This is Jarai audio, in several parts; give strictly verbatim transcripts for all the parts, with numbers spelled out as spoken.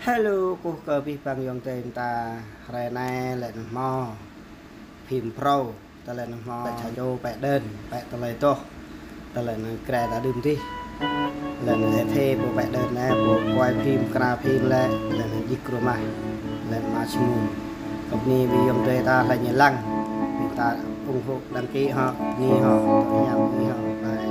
Hello, kơkuh kơ abih bang ayŏng adơi ta, hrơi anai lĕ anŭn hmâo phim phrâo, ta lĕ anŭn hmâo lĕ čô pĕ đơn, pĕ tơlơi adoh, ta lĕ anŭn krĕ ta đưm dih. Lĕ anŭn ĕp thê pô pĕ đơn anai, pô quay phim, kra phim lĕ, lĕ anŭn Djik Rơmah, lĕ anŭn Mă Čhmum. Kơ bơni abih ayŏng adơi ta hlơi ñu lăng, ƀing ta ủng hộ đăng ký hŏ, bơni hŏ, tui hiam bơni hŏ. Bye.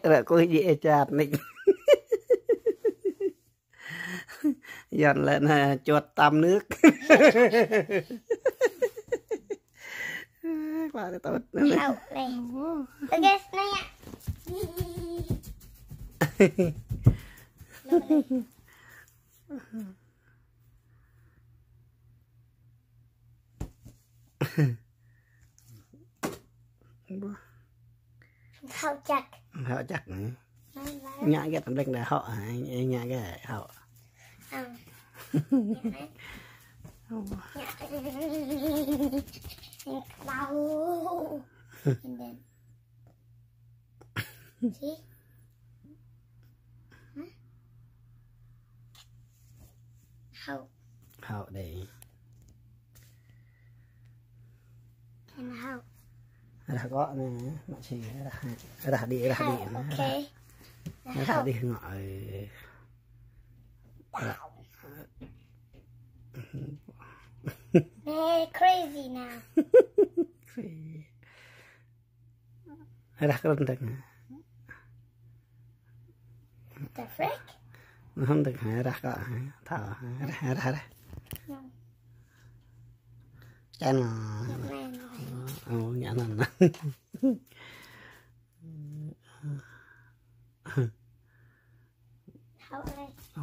Ră kuih djai čăt nik. Yuan lĕ nă, chuột tắm nước. Klă tơ̆t. Hao lĕ. Ơ, guys, nă. Hao čăk. Hao čăk nă. Ngă kơ tơm đek đa hao, ngă kơ hao. Ơ. Ngă. Wow. And then See? Hă? Hao. Hao đơi. Hên hao. Rah gŏ nă, mă si rah, rah đĭ, rah đĭ nă. Hao, okay. Rah đĭ ngŏ, ơ. Nè, crazy now. Crazy. Rah kơ rơntơ̆ng. The frick? Rơntơ̆ng hă, rah kơ hă, thâo hă, rah, rah, rah. No. Chăn hă. Ngă anŭn. Ơ, ngă anŭn. Hao lĕ. Ơ.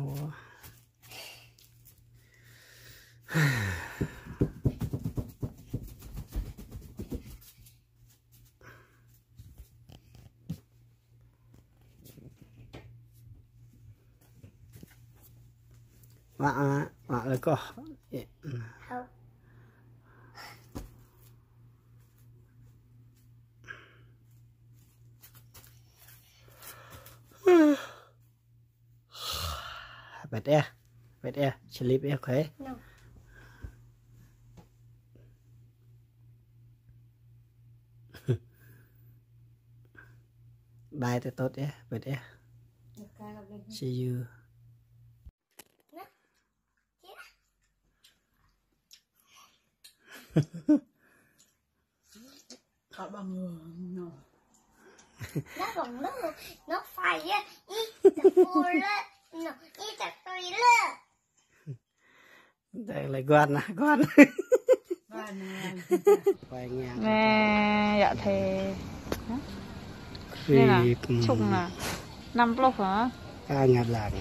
Mă, mă, mă lĕ kơ. Hao. Pĕt ĕh. Pĕt ĕh. Sleep ĕh, okay. No. Bye tơ̆t ĕh, pĕt ĕh. See you. Kơ ƀơ̆ng lu, no. Nó ƀơ̆ng lu, nó phải á, ih, chặt phô lơ, no, ih, chặt tui lơ. Đây là Guan à, Guan. Guan, Guan. Quay ngang. Nè, yă thế. Hă? Nè nè, Krip, chung nè. Năm pluh hă? Ka ngă lăng.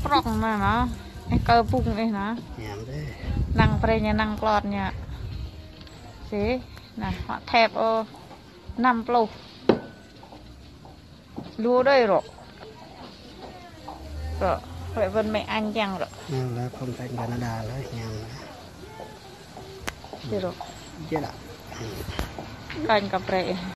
Prŏng nè nè. Ih, kơ bung ih nè. Ñam deh. Năng pre ñu, năng klot ñu. Sih, nè, họ thép ô. Năm pluh. Lu đơi rŏ. Rŏ, rŏ vân mẹ anh chăng rŏ. Ñam lah, phong cảnh Canada lah, ñam lah. Sih rŏ. Jê lah. Kanh kơ pre.